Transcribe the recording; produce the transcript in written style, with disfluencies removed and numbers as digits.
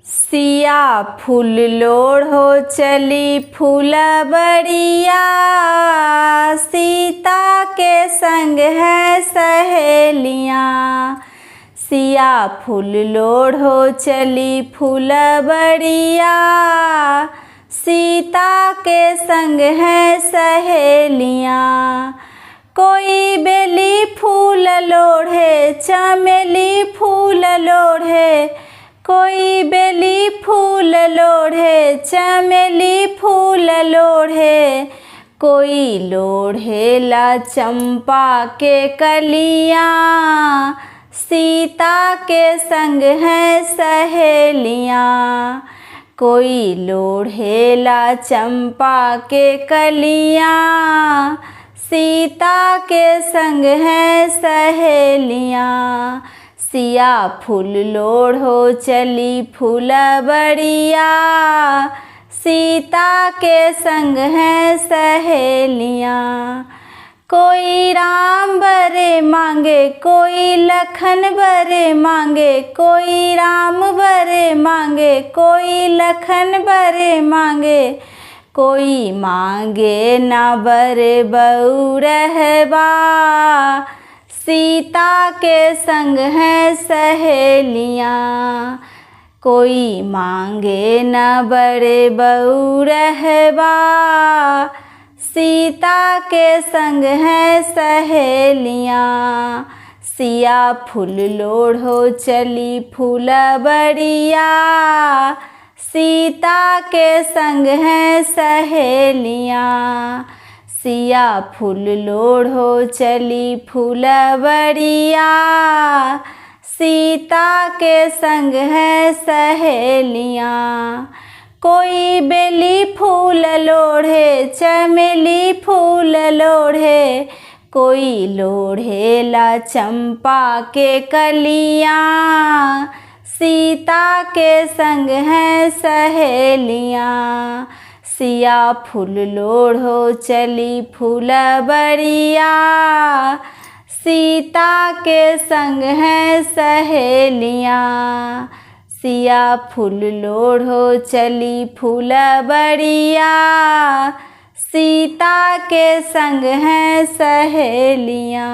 सिया फूल लोढ़ो चली फूलबरिया, सीता के संग है सहेलियाँ। सिया फूल लोढ़ो चली फूलबरिया, सीता के संग है सहेलियाँ। कोई बेली फूल लोढ़े चमेली फूल लोढ़े, कोई बेली फूल लोढ़े चमेली फूल लोढ़े, कोई लोढ़ेला चंपा के कलियाँ, सीता के संग हैं सहेलियाँ। कोई लोढ़ेला चंपा के कलियाँ, सीता के संग हैं सहेलियाँ। सिया फूल लोढ़ो चली फूलबरिया, सीता के संग हैं सहेलियाँ। कोई राम बरे मांगे कोई लखन बरे मांगे, कोई राम बरे मांगे कोई लखन बरे मांगे, कोई मांगे ना बर बउरहबा, सीता के संग हैं सहेलियाँ। कोई मांगे न बर बउरहबा, सीता के संग हैं सहेलियाँ। सिया फूल लोढ़ो चली फूलबरिया, सीता के संग हैं सहेलियाँ। सिया फूल लोढ़ो चली फूलबरिया, सीता के संग हैं सहेलियाँ। कोई बेली फूल लोढ़े चमेली फूल लोढ़े, कोई लोढ़ेला चंपा के कलियाँ, सीता के संग हैं सहेलियाँ। सिया फूल लोढ़ो चली फूलबरिया, सीता के संग हैं सहेलियाँ। सिया फूल लोढ़ो चली फूलबरिया, सीता के संग हैं सहेलियाँ।